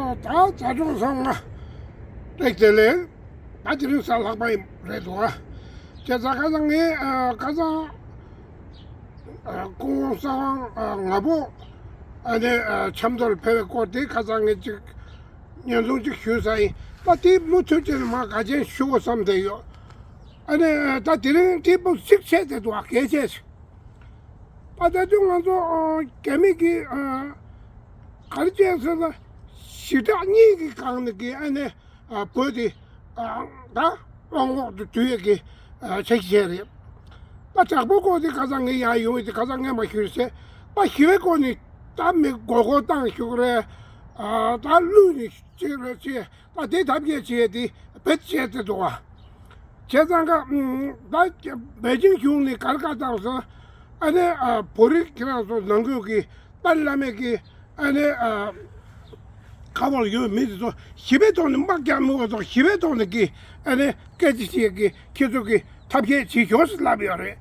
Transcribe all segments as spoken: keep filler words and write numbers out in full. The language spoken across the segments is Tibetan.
ད་ཛ་དྲག་ཚང་མ་བཏེག་དེ་ལས་ད་དེ་རིང་གཟའ་ལྷག་པ་ཡིན་རེད་འདུག་ཨ། བྱས་ཙང་ཁ་སང་ངས་ཨ་ཁ་སང་ཨ་སྐུ་ངོ་གསང་བ་ཨ་ང་པོ་ཨ་ནི་ཨ་ཆབ་མདོར་ཕེབས་པའི་སྐོར་དེ་ཁ་སང་ངས་ཅིག་ཉན་སློང་ཅིག་ཞུས་ས་ཡིན། ད་དེ་མུ་མཐུད་བྱས་ནས་མ་ག་ཅན་ཞུ་དགོས་བསམ་བསྡད་ཡོད། ཨ་ནི་ཨ་ད་དེ་རིང་དེ་པོ་གཅིག་བྱས་ཏེ་འདུག་ཨ་གལ་ཆེ་ཞིག་ད་ལྟ་དུས་ང་ཚོ་ཨ་རྒྱ་མི་གི་ཨ་ག་རེ་བྱས་ཟེར་ན་ཞི་དྲག་གཉིས་ཀྱི་སྒང་ནས་ཀྱི་ཨ་ནི་ཨ་བོད་དེ་ཨ་ད་དབང་འོག་ཏུ་བསྡུ་ཡས་ཀྱི་ཨ་ཆ་ཤས་རེད། ད་དྲག་པོ་སྐོར་དེ་ཁ་སང་ངས་ཡར་ཡོང་ཡོད་དེ་ཁ་སང་ངས་མ་ཞུས་ཟེར། ད་ཞི་བའི་སྐོར་ནི་ད་མི་མགོ་སྐོར་བཏང་ཞུ་གི་རེད། ཨ་ད་ལུས་ནི་ཅིག་རེད་ཅེས་ད་དེ་ཐབས་ཤེས་བྱས་ཏེ་བེད་སྤྱད་དེ་འདུག་བ། བྱས་ཙང་ཀ་ད་པེ་ཅིང་གཞུང་ནས་ག་རེ་བཀའ་བཏང་སོང་། ཨ་ནི་ཨ་བོད་རིགས་ཁྱེད་རང་ཚོ་ནང་ཁུལ་གྱི་ཏཱ་ལའི་བླ་མས་ཀྱི་ཨ་ནི་ཨ་ཁ་བར་ཡོད་མི་དེ་ཚོ་ཞི་བའི་ཐོག་ནས་དམག་རྒྱག་མི་འོས་ཐོག་ཞི་བའི་ཐོག་ནས་ཀྱི་ཨ་ནི་སྐད་ཆ་བཤད་ཀྱི་ཁྱེད་ཚོ་གི་ཐབས་ཤེས་བྱེད་ཤོག་ཟེར་ལབ་ཡོད་རེད།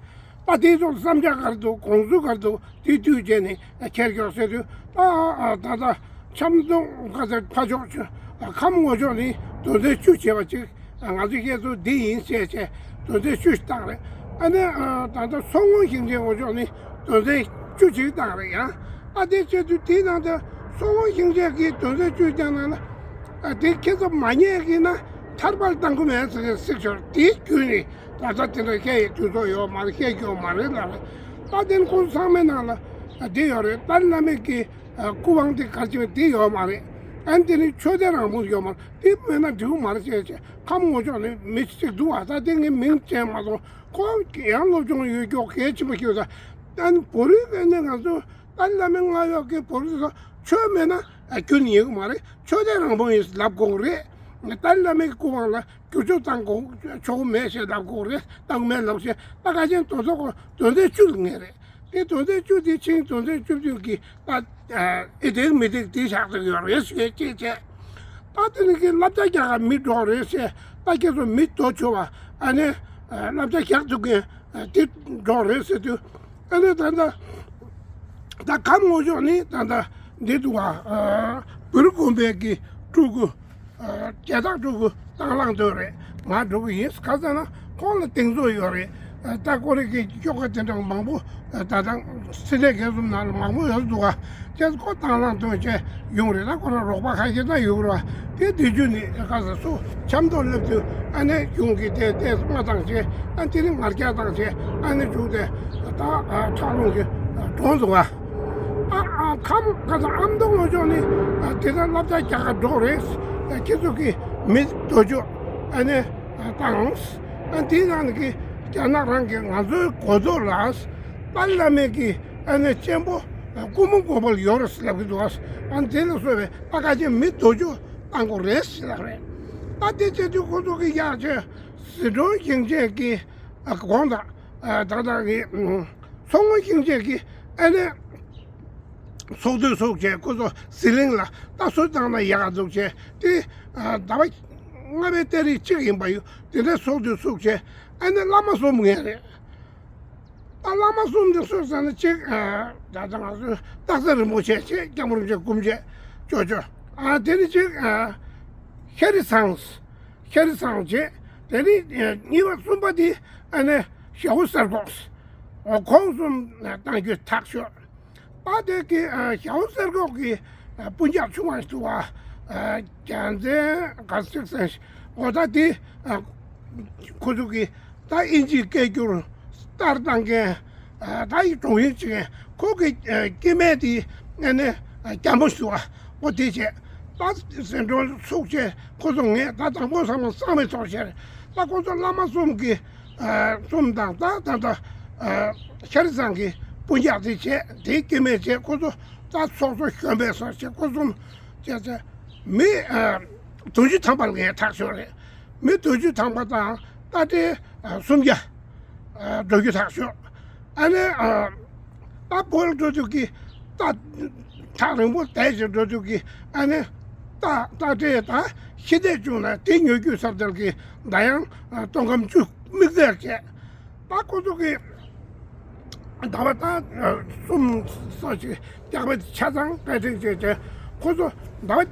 ད་དེ་ཚོ་བསམ་འཆར་ག་རེ་འདུག་དགོངས་ཚུལ་ག་རེ་འདུག་དེ་དུས་བྱས་ནས་ཁྱེར་ཤོག་ཟེར་དུས་ད་ད་ལྟ་ཆབ་མདོ་ག་ཚོད་ཕ་ཕྱོགས་ཆུ་ཁམས་ངོས་ཕྱོགས་ནས་དོན་ཚན་བཅུ་བྱས་པ་ཅིག་ང་ཚོ་བཤད་ཚུལ་འདི་ཡིན་ཟེར་བྱས་དོན་ཚན་བཅུ་ཞིག་བཏང་རེད། ཨ་ནི་ད་ལྟ་མཚོ་སྔོན་ཞིང་ཆེན་ངོས་ཕྱོགས་ནས་དོན་ཚན་བཅུ་ཅིག་བཏང་རེད་ཡང་། ཨ་དེ་བྱས་དུས་དེའི་ནང་དུ་མཚོ་སྔོན་ཞིང་ཆེན་གྱི་དོན་ཚན་བཅུ་བཏང་ནང་ལ་ཨ་དེ་ཁྱེད་ཚོ་མ་ཉན་གྱི་ན་ཐར་པར་བཏང་གི་མེད་ཟེར་གྱི་སྲིད་ཞོར་དེའི་བརྒྱུད་ནས་ད་ལྟ་དེ་འདྲ་བཤད་ཡས་དུས་ཚོད་ཡོད་མ་རེད། བཤད་རྒྱུ་མ་རེད་ལབ་རེད། ད་དེ་ཁོང་ཚང་མའི་ནང་ལ་ཨ་དེ་ཡོད་རེད། ཏཱ་ལའི་བླ་མའི་གི་ཨ་སྐུ་དབང་དེ་གར་བྱེད་པ་དེ་ཡོད་མ་རེད། ཨ་ནི་དེ་ནི་ཆོས་དད་རང་དབང་ཡོད་མ་རེད། དེ་མེད་ན་འགྲིག་མ་རེད་ཅེས་བྱས་ཁམས་ངོས་ཕྱོགས་ནས་མི་གཅིག་འདུག་བ། ད་དེ་ངས་མིང་བྱས་མ་སོང་། ཁོང་ཡང་སློབ་སྦྱོང་ཡོད་ཀྱོག་གལ་ཆེན་པོ་ཞིག་ཡོད་ད། ཨ་ནི་བོད་རིགས་ཨ་ནི་ང་ཚོ་ཏཱ་ལའི་བླ་མའི་མངའ་འོག་གི་བོད་རིགས་ཚོ་ཆོས་མེད་ན་ཨ་རྒྱུན་ཡིན་གི་མ་རེད། ཆོས་དད་རང་དབང་ཡིན་ལབ་དགོས་གི་རེད། ཏཱ་ལའི་བླ་མའི་སྐུ་དབང་ལ་བསྒྱུར་བཅོས་བཏང་དགོས་ཆོག་གི་མེད་ཞེས་ལབ་དགོས་རེད། བཏང་གི་མེད་ལབ་ཞེས་ད་ག་ཅན་དོན་ཚོགས་དོན་ཚན་བཅུ་ལ་ངེས་རེད། དེ་དོན་ཚན་བཅུ་དེ་ཕྱིན་དོན་ཚན་བཅུ་བདུན་གྱི་ད་ཨེ་དེ་མི་དེ་དེ་བཞག་ཏུ་ཡོད་རེད་ཞེས་ཅེས་བྱས། ད་དེ་ནི་གི་སློབ་གྲྭ་རྒྱག་ག་མི་འགྲོ་རེད་ཞེས་ད་ཁྱེད་ཚོ་མི་དོ་ཆོ་བ་ཨ་ནི་སློབ་གྲྭ་རྒྱག་ཐུབ་མཁན་དེ་འགྲོ་རེད་ཟེར་དུས། ཨ་ནི་ད་ལྟ་ད་ཁམས་ངོས་ཕྱོགས་ནི་ད་ལྟ་འདི་འདུག་བ། བུ་རུ་དགོན་པའི་གི་སྤྲུལ་སྐུ་རྒྱལ་བདག་སྤྲུལ་སྐུ་དང་བླངས་དོན་རེད། ང་འགྲོ་གི་ཡིན། ག་ཟེར་ན་ཁོང་ལ་གདེང་ཚོད་ཡོད་རེད། ད་ཀོ་རི་གི་ཤོག་ཁ་དེ་འདྲ་མང་པོ་ད་ལྟ་སེ་འབྲས་དགེ་གསུམ་ནང་ལ་མང་པོ་ཡོད་འདུག་ག་ཁྱེད་ཁོ་དང་བླངས་དོན་བྱས་ཡོང་རེད། ད་ཁོ་རང་རོགས་པ་ཁ་ཤས་ད་ཡོད་རེད་བ། དེ་དུས་རྒྱུན་ནི་ག་ཟེར་སུ་ཆབ་མདོ་སླེབས་དུས་ཨ་ནེ་གཞུང་གི་དེ་དེ་མ་བཏང་བྱས། ཨ་དེ་ནི་ངར་སྐྱ་བཏང་བྱས་ཨ་ནེ་བྱུང་སྟེ་ད་ཁྲག་རླུང་གི་གྲོངས་འདུག་ག་ཨ་ཨ་ཁམས་ག་ས་ཨ་མདོ་ངོས་ཕྱོགས་ནི་ཨ་དེ་ལྟར་སློབ་གྲྭ་རྒྱག་ག་འགྲོ་རེད། ཨ་ཁྱེད་ཚོ་གི་མི་དོ་ཅོག་ཨ་ནི་ཨ་བཏང་། ཨ་དེའི་ནང་གི་རྒྱ་ནག་རང་གི་ང་ཚོའི་གོ་རྟོགས་ལ་ཏཱ་ལའི་བླ་མའི་གི་ཨ་ནི་གཅེན་པོ་ཨ་སྐུ་ངོ་དགོན་པ་ལ་ཡོད་རེད་ཟེར་ལབ་གི་འདུག་ཨ་དེ་ལ་སོགས་པའི་ཨ་ཁ་ཆེ་མི་དོ་ཅོག་བཏང་དགོས་རེད་ཟེར་ལབ་རེད། ཨ་དེ་བྱེད་དུས་ཁོ་ཚོ་གི་ཡག་ཆེ་ཟི་ཁྲོན་ཞིང་ཆེན་གི་ཨ་གོང་དང་ཨ་ད་ལྟ་གི་མཚོ་སྔོན་ཞིང་ཆེན་གི་ཨ་ནི་ཚོགས་འདུ་ཚོགས་བྱས་ཁོ་ཚོ་ཟི་ལིང་ལ་ལྟ་སྲོལ་བཏང་ན་ཡག་འདུག་བྱས་ཏེ་ཟླ་བ་ལྔ་པའི་ཏ་རིག་གཅིག་ཡིན་པ་ཡོད། དེ་འདྲའི་ཚོགས་འདུ་ཚོགས་བྱས་ཨ་ནི་བླ་མ་གསུམ་ངེས་རེད། ད་བླ་མ་གསུམ་དེ་སུ་ཟེར་ན་གཅིག་ད་ལྟ་ང་ཚོའི་སྟག་འཚེར་རིན་པོ་ཆེ་བྱས། སྐྱབས་མགོན་རིན་པོ་ཆེ་སྐུ་མཆེད་ཅོ་ཅོ། ཨ་དེ་ནི་གཅིག་ཤ་རི་ཚང་། ཤ་རི་ཚང་བྱས། དེ་ནི་གཉིས་པ་གསུམ་པ་དེ་ཨ་ནི་ཞའོ་སེར་ཀོག་ཁོང་གསུམ་བཏང་རྒྱུ་ཐག་ཆོད། ཨ་དེ་གི་ཞའོ་སེར་ཀོག་གི་སྤུན་ཀྱག་ཆུང་བ་ཞིག་འདུག་བ། རྒྱལ་མཚན་ག་ཚིག་ཟེར་ཞིག་འོ་ད་དེ་ཁོ་ཚོ་གི་ད་ཨིན་ཇིའི་སྐད་སྒྱུར་ལྟར་བཏང་མཁན་ད་ཡི་གྲོང་ཡིན་ཅིག་མཁན་ཁོ་གི་སྐྱེ་དམན་དེ་ཨ་ནི་རྒྱ་མོ་ཞིག་འདུག་བ། འོ་དེ་བྱས་ད་ཟན་གྲོན་ཚུགས་བྱས་ཁོ་ཚོ་ངས་ད་དང་པོ་ཚང་མ་གསང་བའི་ཐོག་བཤད་རེད། ད་ཁོ་ཚོ་བླ་མ་གསུམ་གི་གསུམ་དང་ད་ད་ད་ཤ་རི་ཚང་གི་སྤུན་ཀྱག་དེ་བྱས་དེའི་སྐྱེ་དམན་བྱས་ཁོ་ཚོ་ད་ཚོགས་གཙོ་གཞོན་པའི་སོགས་བྱས་ཁོ་གསུམ་བྱས་ཚེ་མི་བདུན་ཅུ་ཐམ་པ་ལ་ངས་ཐག་ཆོད་རེད། མི་བདུན་ཅུ་ཐམ་པ་དང་ད་ལྟའི་སུམ་བརྒྱ་འགྲོ་རྒྱུ་ཐག་ཆོད། ཨ་ནི་ད་བོད་ལ་འགྲོ་དུས་ཀྱི་ད་ཐག་རིང་པོ་བསྡད་ཅིག་འགྲོ་དུས་ཀྱི་ཨ་ནི་ད་ད་ལྟའི་ད་ཤི་དེ་བྱུང་ན་དེ་ཉོ་རྒྱུ་ཚབ་ཏལ་གྱི་ད་ཡང་སྟོང་སྐམ་བཅུ་དམིགས་བསལ་བྱས། ད་ཁོ་ཚོ་གི་ཟླ་བ་ད་གསུམ་སོགས་ཅིག་རྒྱག་པའི་ཆ་ཚང་པད་ཕྲེང་བྱས་བྱས་ཁོ་ཚོ་ཟླ་བ་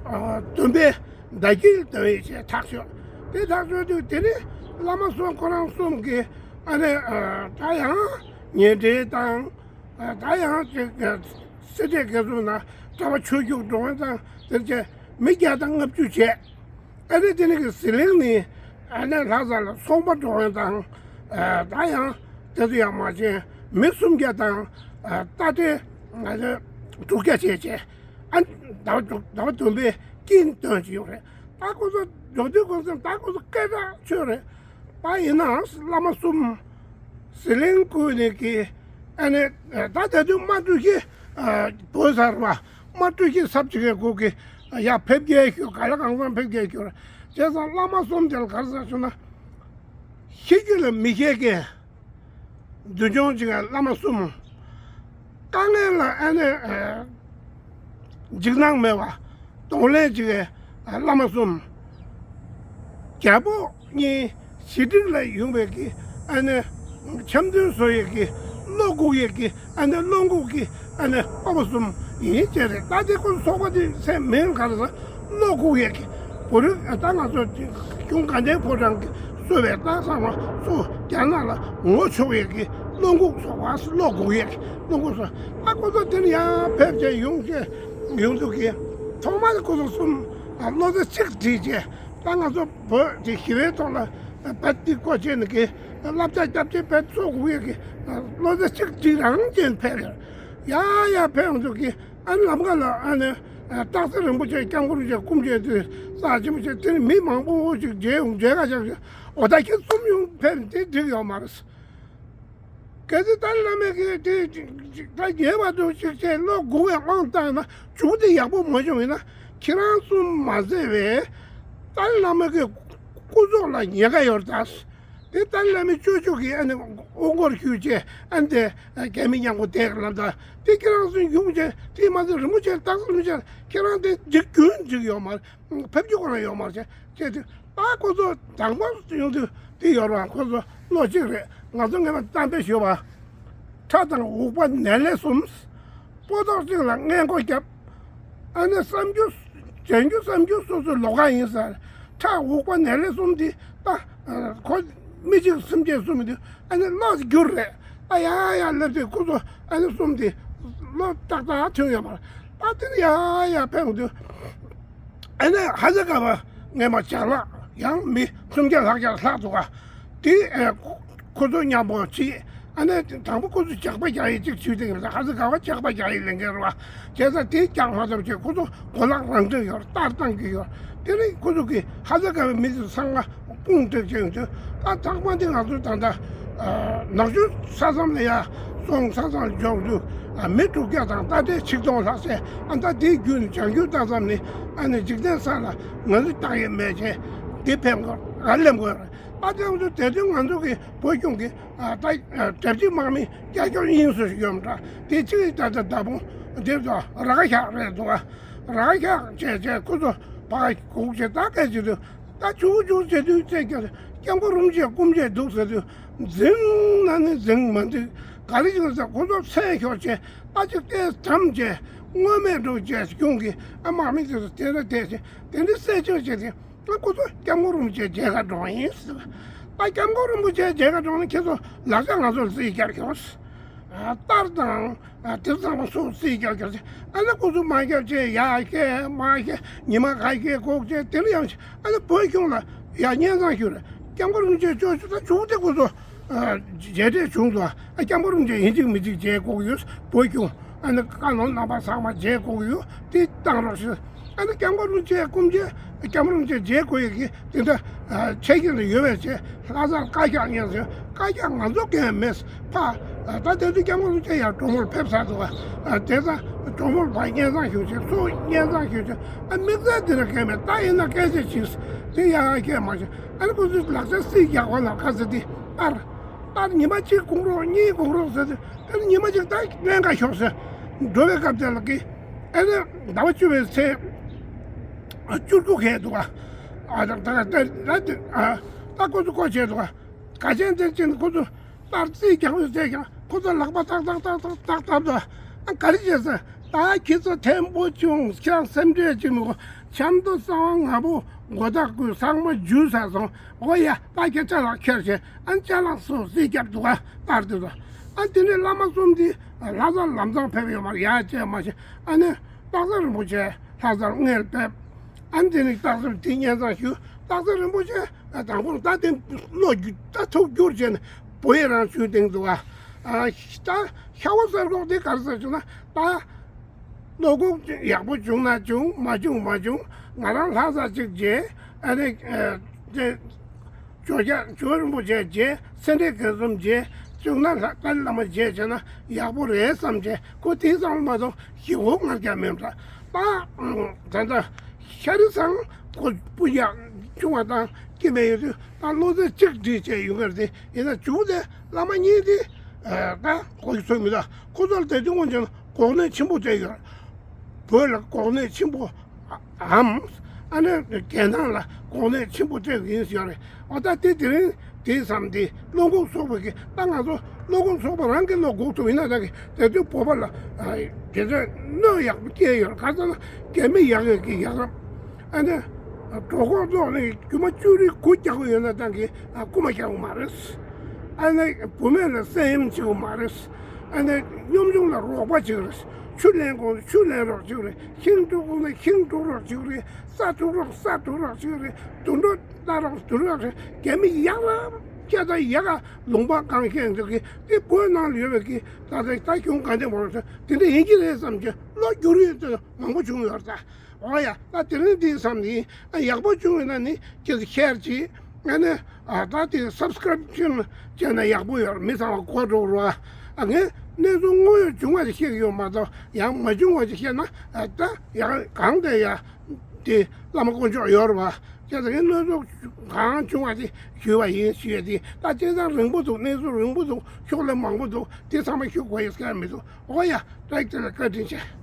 ཨ་སྟོན་པའི་ཟླ་དཀྱིལ་ཟླ་བའི་ཆེད་ཐག་ཆོད། དེ་ཐག་ཆོད་དུས་དེ་ནི་བླ་མ་གསུམ་ཁོ་རང་གསུམ་གྱིས་ཨ་ནི་ཨ་ད་ཡང་ཉེ་འབྲེལ་དང་། ཨ་ད་ཡང་ཅིག་སེ་འབྲས་དགེ་གསུམ་ན་གྲྭ་པ་ཆོས་རྒྱུགས་འགྲོ་མཁན་དང་དེར་བཅས་མི་བརྒྱ་དང་ལྔ་བཅུ་བྱས། ཨ་ནི་དེ་ནི་གི་ཟི་ལིང་ནི་ཨ་ནི་ལྷ་ས་ལ་ཚོང་པ་འགྲོ་མཁན་དང་། ཨ་ད་ཡང་དེ་ཚོ་ཡང་མ་བྱས་མི་སུམ་བརྒྱ་དང་ཨ་རྟ་དྲེལ་ཨ་ནི་དྲུག་བརྒྱ་བྱས་བྱས། ཨ་ཟླ་བ་དྲུག་ཟླ་བ་བདུན་པའི་དཀྱིལ་སྟོན་གྱི་ཡོད་རེད། ད་ཁོ་ཚོ་འགྲོ་དུས་ཁོ་ཚོ་ད་ཁོ་ཚོ་སྐད་གྲགས་ཆོད་རེད། ད་ཡིན་ནའང་བླ་མ་གསུམ་ཟི་ལིང་ཀུན་ནས་ཀྱི་ཨ་ནི་ད་ད་དུང་དམག་གྲུ་བཞི་བོད་སར་བ་དམག་གྲུ་བཞི་ཚབ་བྱེད་མཁན་སྐོར་གྱི་ཡར་ཕེབས་རྒྱལ་ཞུ་ག་ལ་གང་འཚམ་ཕེབས་རྒྱལ་ཞུ་རེད། བྱས་ཙང་བླ་མ་གསུམ་དེ་ལ་ག་རེ་ཟེར་ཞུ་ན། ཤེས་རྒྱུ་ལ་མི་ཤེས་མཁན། འདུལ་སྐྱོང་བྱེད་མཁན་བླ་མ་གསུམ། དཀའ་ངལ་ལ་ཨ་ནི་ཨ་འཇིགས་སྣང་མེད་པ། གདོང་ལེན་བྱེད་མཁན་བླ་མ་གསུམ། རྒྱལ་པོ་གཉིས་ཞི་འགྲིག་ལ་ཡོང་བའི་གི་ཨ་ནི་འཆམ་མཐུན་བཟོ་ཡས་ཀྱི་བློ་འགུག་ཡས་ཀྱི་ཨ་ནི་བློ་འགུག་གི་ཨ་ནི་སྤོབས་པ་གསུམ་ཡིན་ཅེས་རེད། ད་དེ་ཁོ་ཚོ་ཚོགས་པ་དེ་ཚད་མིན་ག་རེ་ཟེར་བློ་འགུག་ཡས་ཀྱི་བོད་རིགས་ད་ང་ཚོ་གཞུང་དགའ་ལྡན་ཕོ་བྲང་གི་གསོལ་བའི་རྟགས་བསམ་པ་ཚོ་རྒྱ་ནག་ལ་ངོ་ཆོག་ཡས་ཀྱི་བློ་འགུག་ཚོགས་པ་བློ་འགུག་ཡས་ཀྱི་བློ་འགུག་ཚོགས་ད་ཁོ་ཚོ་དེ་ནས་ཡར་ཕེབས་བྱས་ཡོང་བྱས་ཡོང་དུས་ཀྱི་ཐོག་མར་ཁོ་ཚོ་གསུམ་བློ་རྩེ་གཅིག་སྒྲིལ་བྱས་ད་ང་ཚོ་བོད་ཀྱི་ཞི་བའི་ཐོག་ལ་བད་ཏི་ཀོ་ཆེ་ནི་གི་བསླབ་བྱ་སྐྱབས་ཆེ་བད་ཚོགས་དགོས་ཡས་ཀྱི་བློ་རྩེ་གཅིག་སྒྲིལ་རང་ཅན་ཕེབས་ཡོད། ཡ་ཡ་ཕེབས་ཡོང་དུས་ཀྱི་ཨ་ནི་ལམ་ཁ་ལ་ཨ་ནི་སྟག་འཚེར་རིན་པོ་ཆེ་སྐྱབས་མགོན་རིན་པོ་ཆེ་སྐུ་མཆེད་དེ་རྩ་ཆེན་པོ་ཆེ་དེ་ནི་མི་མང་པོ་ཞིག་མཇལ་ཡོང་མཇལ་ཁ་བཞག་བཞག་འོ་ད་ཁྱེད་གསུམ་ཡོང་ཕེབས་དེ་འགྲིག་ཡོད་མ་རེད། གལ་སྲིད་ཏཱ་ལའི་བླ་མས་ཀྱི་དེ་ད་རྒྱས་པ་དུ་ཅིག་བྱས་བློ་འགུག་པའི་དབང་བཏང་ན་མཇུག་དེ་ཡག་པོ་མ་བྱུང་ཡིན་ན་ཁྱེད་རང་གསུམ་མ་བརྩེ་བས་ཏཱ་ལའི་བླ་མ་གི་སྐུ་སྲོག་ལ་ཉེན་ཁ་ཡོད་ད། དེ་ཏཱ་ལའི་བླ་མའི་ཅོ་ཅོ་གིས་ཨ་ནི་དབུ་སྐོར་ཞུས་བྱས་ཨ་ནི་དེ་རྒྱ་མི་མཉམ་པོ་དེ་ལ་ད་དེ་ཁྱེད་རང་གསུམ་ཡོང་བྱས་དེ་མ་ཟད་རིན་པོ་ཆེ་སྟག་འཚེར་རིན་པོ་ཆེ་ཁྱེད་རང་དེ་འཇིག་རྒྱུན་འཇིག་ཡོད་མ་རེད། ཕེབས་རྒྱུ་ཁོ་རང་ཡོད་མ་རེད་ཅེས་དེ་ད་ཁོ་ཚོ་དང་པོ་ཡོང་དུས་དེ་ཡོད་རེད་བ། ཁོ་ཚོ་བློ་གཅིག་རེད། ང་ཚོ་ངེས་པར་གཏམ་དཔེ་ཞུ་བ། ཁྲ་དང་འུག་པ་ནས་ལས་གསུམ། པོ་ཏོག་གཅིག་ལ་སྔས་མགོ་བརྒྱབ། ཨ་ནི་བསམ་རྒྱུ་བྱེད་རྒྱུ་བསམ་རྒྱུ་སོ་སོའི་ལོགས་ཀ་ཡིན་ཟེར། ཁྲ་འུག་པ་ནས་ལས་གསུམ་དེ་ད་ཁོ་མི་གཅིག་སེམས་ཅན་གསུམ་དུས་ཨ་ནི་བློ་འགྱུར་རེད། ད་ཡ་ཡ་སླེབས་དུས་ཁོ་ཚོ་ཨ་ནི་གསུམ་དེ་བློ་ཏག་ཏག་ཐོན་ཡོད་མ་རེད། ད་དེ་ནི་ཡ་ཡ་ཕེབས་དུས། ཨ་ནི་ཧ་ཟེ་ཀ་བ་སྔས་མ་ཇག་ལགས་ཡང་མི་སུམ་བརྒྱ་ལྷག་ཇག་ལྷག་འདུག་ག་དེ་ཨ་ཁོ་ཚོ་མཉམ་པོ་ཅི་ཨ་ནི་དང་པོ་ཁོ་ཚོ་ཇག་པ་རྒྱག་ཡས་གཅིག་བྱུས་དེ་ཧ་ཟེ་ཀ་བ་ཇག་པ་རྒྱག་ཡས་ལས་འགན་རེད་བ། བྱས་ཙང་དེ་རྒྱག་མ་ཐུབ་ཅེས་ཁོ་ཚོ་གོ་ལག་རང་འདྲེན་ཡོད་རེད། ལྟར་བཏང་གི་ཡོད་རེད། དེ་ནི་ཁོ་ཚོ་གི་ཧ་ཟེ་ཀ་བའི་མི་ཚོ་ཚང་མ། དཔུང་སྒྲིག་ཅིང་དུ་ད་ཐག་པ་འདི་ང་ཚོ་ད་ལྟ་ནག་ཆུ་ས་མཚམས་ལ་ཡ་སོང་ས་མཚམས་འཇོག་དུས་མི་དྲུག་བརྒྱ་དང་རྟ་དྲེལ་ཆིག་སྟོང་ལྷག་ཟེར། ཨ་ད་དེའི་རྒྱུད་ནས་བྱང་རྒྱུད་ད་ཙམ་ནི་ཨ་ནི་འཇིག་རྟེན་ས་ལ་ང་ཚོ་བཏགས་ཡས་མེད་ཅེས་འདི་ཕེབས་དགོས་ང་སླེབས་དགོས་རེད། ཨ་དེ་ང་ཚོ་དེ་དུས་ང་ཚོ་གི་བོད་གཞུང་གི་ད་དྲ་རྒྱའི་དམག་མི་རྒྱ་ཁྱོན་དབྱིངས་སུ་ཡོད་འདྲ་དེ་ཅིག་ད་ལྟ་ད་བོང་དེ་ཚོ་ར་ཁ་ཤག་རེད་འདུག་ཨ། ར་ཤག་བྱས་བྱས་ཁོ་ཚོ་ཕར་སྒུག་བྱས་ད་སྐད་ཅིག་དུས་ད་བྱུང་བྱུང་བྱས་དུས་བྱས་ཀྱང་སྐྱབས་མགོན་རིན་པོ་ཆེ་སྐུ་མཆེད་འདུག་ཟེར་དུས་འཛིང་ན་ནི་འཛིང་མ་འདུག་ག་རེ་ཅིག་ཟེར་ཁོ་ཚོ་སེམས་ཤོར་བྱས་ད་ཅིག་ལྟས་དམ་བྱས་དངོས་མེད་འགྲོ་བྱས་གཞུང་གི་ཨ་དམག་མི་དེ་ཚོ་དེ་འདྲ་བསྡད་བྱས་དེ་འདྲ་བསད་རྐྱང་བྱས་ཏེ་ཨ་ཁོ་ཚོ་སྐྱབས་མགོན་རིན་པོ་ཆེ་མཇལ་ཁ་འགྲོ་བ་ཡིན་ཟེར། ད་སྐྱབས་མགོན་རིན་པོ་ཆེ་མཇལ་ཁ་འགྲོ་ན་ཁྱེད་ཚོ་ལག་ཆ་ང་ཚོར་རྩིས་རྒྱག་ཤོག་ཟེར། ཨ་རྟར་དང་། ཨ་དེ་ཚང་མ་སོགས་རྩིས་རྒྱག་རྒྱག་ཅིག་ཨ་ནི་ཁོ་ཚོ་མ་རྒྱབ་ཅེས་ཡ་བཤད་མ་བཤད་ཉི་མ་ག་བཤད་གོག་ཅེས་དེ་ལ་ཡང་ཨ་ནི་བོད་གཞུང་ལ་ཡ་སྙན་སེང་ཞུ་རེད། སྐྱབས་མགོན་རིན་པོ་ཆེ་ཅོ་ཅོ་ད་བྱུང་སྟེ་ཁོ་ཚོ་མཇལ་འཕྲད་བྱུང་འདུག་ཨ་སྐྱབས་མགོན་རིན་པོ་ཆེ་ཡིན་གཅིག་མིན་གཅིག་མཇལ་དགོས་ཡོད། བོད་གཞུང་ཨ་ནི་བཀའ་བློན་རྣམ་པ་ཚང་མ་མཇལ་དགོས་ཡོད། དེ་བཏང་རོགས་ཞུ། ཨ་ནི་སྐྱབས་མགོན་རིན་པོ་ཆེ་སྐུ་མཆེད་སྐྱབས་མགོན་རིན་པོ་ཆེ་མཇལ་དགོས་ཡོད་ཀྱི་དེ་འདྲ་ཆ་རྐྱེན་ལ་ཡོད་པའི་ཆེད་ལྷ་སར་བཀའ་ཤག་སྙན་སེང་བཀའ་ཤག་ང་ཚོ་གན་མེད་ཕ། ད་དེ་དུས་སྐྱབས་མགོན་རིན་པོ་ཆེ་ཡང་གྲོས་མོལ་ཕེབས་ཚར་འདུག་ཨ་དེ་ཙང་གྲོས་མོལ་ཕ་སྙན་སེང་ཞུ་ཆེད་སུ་སྙན་སེང་ཞུ་ཆེད་ཨ་དམིགས་བསལ་དེ་འདྲ་གན་མེད་ད་ཡིན་ན་སྐད་ཆ་ཅིག་དེ་ཡང་སྐད་མ་བཤད། ཨ་ནི་ཁོ་ཚོས་ལག་ཆ་རྩིས་རྒྱག་པ་ལ་ཁ་ཟེར་དེ་ཨར། ད་ཉི་མ་གཅིག་གུང་རོགས་གཉིས་གུང་རོགས་ཟེར་དུས་དེ་ནི་ཉི་མ་གཅིག་ད་ལེན་ག་ཤོག་ཟེར། འགྲོ་བའི་སྐབས་དེ་ལ་གི་ཨེ་ནི་ཟླ་བ་བཅུ་པའི་ཚེས་བཅུ་དགུ་ཁེལ་འདུག་ཨ། ཨ་ད་ད་ད་ད་ཨ་ད་ཁོ་ཚོ་བསྐོ་བྱས་འདུག་ཨ། ག་ཅན་དེ་ཅན་ཁོ་ཚོ་ལྟར་རྩིས་རྒྱག་ཡོད་ཟེར་ཀྱང་ཁོ་ཚོ་ལག་པ་ཏག་ཏག་ཏག་ཏག་ཏག་བཏབ་འདུག་ཨ། ག་རེ་བྱས་ཟེར་ ད་ཁྱེད་ཚོ་ཐེམ་པོ་བྱུང་ཁྱང་སེམས་ཁྲལ་བྱེད་མི་དགོས། ཆམ་དུ་གསང་བ་ང་པོ་མགོ་ཐག་ཀུན་ཚང་མ་རྒྱུས་ས་སོང་། འོ་ཡ། ད་ཁྱེད་ཅ་ལག་ཁྱེར་བྱས་ཨན་ཅ་ལག་སོ་སི་རྒྱབ་འདུག་ག་ལྟར་དུ་དོ། ཨ་དེ་ནས་བླ་མ་གསུམ་དེ་ལྷ་སར་ལམ་སང་ཕེབས་ཡོད་མ་རེད། ཡ་བྱས་མ་བྱས་ཨ་ནི་སྟག་ཚང་རིན་པོ་ཆེ་ལྷ་སར་མངལ་ཕེབས། ཨ་དེ་ནས་སྟག་ཚང་དེ་སྙན་སང་ཞུ། སྟག་ཚང་རིན་པོ་ཆེ་དང་པོར་ད་དེ་བློ་རྒྱུ་ད་ཐུགས་བསྒྱུར་བྱས་ནས་བོད་ཡི་རང་ཞུ་དེང་འདུག་ག་ཨ་ད་ཤ་བོ་གསར་ཁོག་དེ་ག་རེ་ཟེར་བྱུང་ན། ད་བློ་ཁོག་ཡག་པོ་བྱུང་ན་བྱུང་། མ་བྱུང་མ་བྱུང་། ང་རང་ལྷ་ས་གཅིག་བྱས། ཨ་ནི་ཨ་དེ་ཇོ་རྒྱ་ཇོ་རིན་པོ་ཆེ་བྱས། སེ་འབྲས་དགེ་གསུམ་བྱས། བྱུང་ན་ལྷ་ཏཱ་ལའི་བླ་མ་བྱས་བྱས་ན་ཡག་པོ་རེད་བསམ་བྱས། ཁོ་དེང་སང་མ་གཏོགས་ཞི་བོ་ང་རྒྱ་མེད་པ། ད་ད་ད་ཤ་རི་སང་ཁོ་སྤུ་ཡག་ཆུང་བ་དང་སྐྱེ་མེད་ཡོད་དུས་ད་བློ་རྩེ་གཅིག་སྒྲིལ་བྱས་ཡོང་གི་རེད། དེ་ཡིན་ན་བྱུང་དེ་བླ་མ་གཉིས་དེ་ད་གོ་ཡི་ཚོད་མི་ད། ཁོ་ཚོར་དེ་དུས་སྔོན་ཆད་གོ་གནས་ཆེན་པོ་སྤྲད་ཡོད། བོད་ལ་གོ་གནས་ཆེན་པོ་འམ། ཨ་ནི་རྒྱལ་ནང་ལ་གོ་གནས་ཆེན་པོ་སྤྲད་ཡིན་ཟེར་ཡོད་རེད། འོ་ད་དེ་དེ་རིང་དེ་བསམ་དེ་བློ་ཁོག་ཚོགས་པ་གི་ད་ང་ཚོ་བློ་ཁོག་ཚོགས་པ་རང་གི་བློ་འགུག་ཐུབ་ཡིན་ན། ད་གི་དེ་དུས་བོད་པ་ལ་དེ་ཚོས་གནོད་ཡག་པོ་སྐྱེལ་ཡོད་རེད། ག་ཚོད་ན་རྒྱ་མི་ཡག་ཡོད་ཀྱི་ཡག་རབ། ཨ་ནི་གྲོད་ཁོག་ཚོགས་ནས་རྒྱུ་མ་བཅུ་རེ་དགུ་རྒྱག་གི་ཡོད་ན་ད་གི་རྐུ་མ་རྒྱག་གི་མ་རེད། ཨ་ནི་བུད་མེད་ལ་བཙན་གཡེམ་བྱེད་གི་མ་རེད། ཨ་ནི་གཉོམ་ཆུང་ལ་རོགས་པ་བྱེད་གི་རེད། ཆུ་ལེན་དགོས་ན་ཆུ་ལེན་རོགས་བྱེད་གི་རེད། ཤིང་འདྲུ་དགོས་ན་ཤིང་འདྲུ་རོགས་བྱེད་གི་རེད། ས་འདྲུ་རོགས་ས་འདྲུ་རོགས་བྱེད་གི་རེད། དུད་འགྲོ་ལྟ་རོགས་དུད་རོགས་རེད། རྒྱ་མི་ཡག་རབ་སྐད་ད་ཡག་ག་ལུང་པ་གང་ཤེས་འདུག་གི་དེ་བོད་ནང་ལ་ཡོད་པའི་གི་ད་ལྟ་ད་གཞུང་ག་འདྲ་མོ་རེད། དེ་འདྲ་ཡིན་གྱི་རེད་བསམ་གྱི་བློ་འགྱུར་ཡོད་དེ་མང་པོ་བྱུང་ཡོད་རེད་ད། འོ་ཡ། ད་དེ་རིང་འདི་བསམ་ནི་ཨ་ཡག་པོ་བྱུང་ཡོད་ན་ནི་ཁྱེད་ཚོ་ཤེར་གྱིས། ཨ་ནི་ཨ་ད་དེ་སབ་སི་ཀ་རེབ་ཅན་བྱས་ན་ཡག་པོ་ཡོད་རེད། མི་ཚང་མ་གོ་འགྲོ་རོགས། ཨ་ངས་གནས་ཚུལ་དངོས་ཡོད་བྱུང་བ་ཞིག་བཤད་ཀྱི་ཡོད་མ་གཏོགས་ཡང་མ་བྱུང་བ་ཞིག་བཤད་ན་ཨ་ད་ཡང་གང་དེ་ཡ་དེ་བླ་མ་དཀོན་མཆོག་ཡོད་རེད་བ། ཁྱེད་ཚོ་ངས་གནས་ཚུལ་གང་བྱུང་བ་ཞིག་ཞུས་པ་ཡིན་ཞུས་ཡ་དེ་ད་སྤྱིར་བཏང་རིང་པོ་འདུག་གནས་ཚུལ་རིང་པོ་འདུག་ཤོག་ལྷེ་མང་པོ་འདུག་དེ་ཚང་མ་ཞུ་དགོས་ཡ་སྐད་མི་འདུག་འོ་ཡ། ད་དེ་ལ་བཀའ་དྲིན་ཆེ།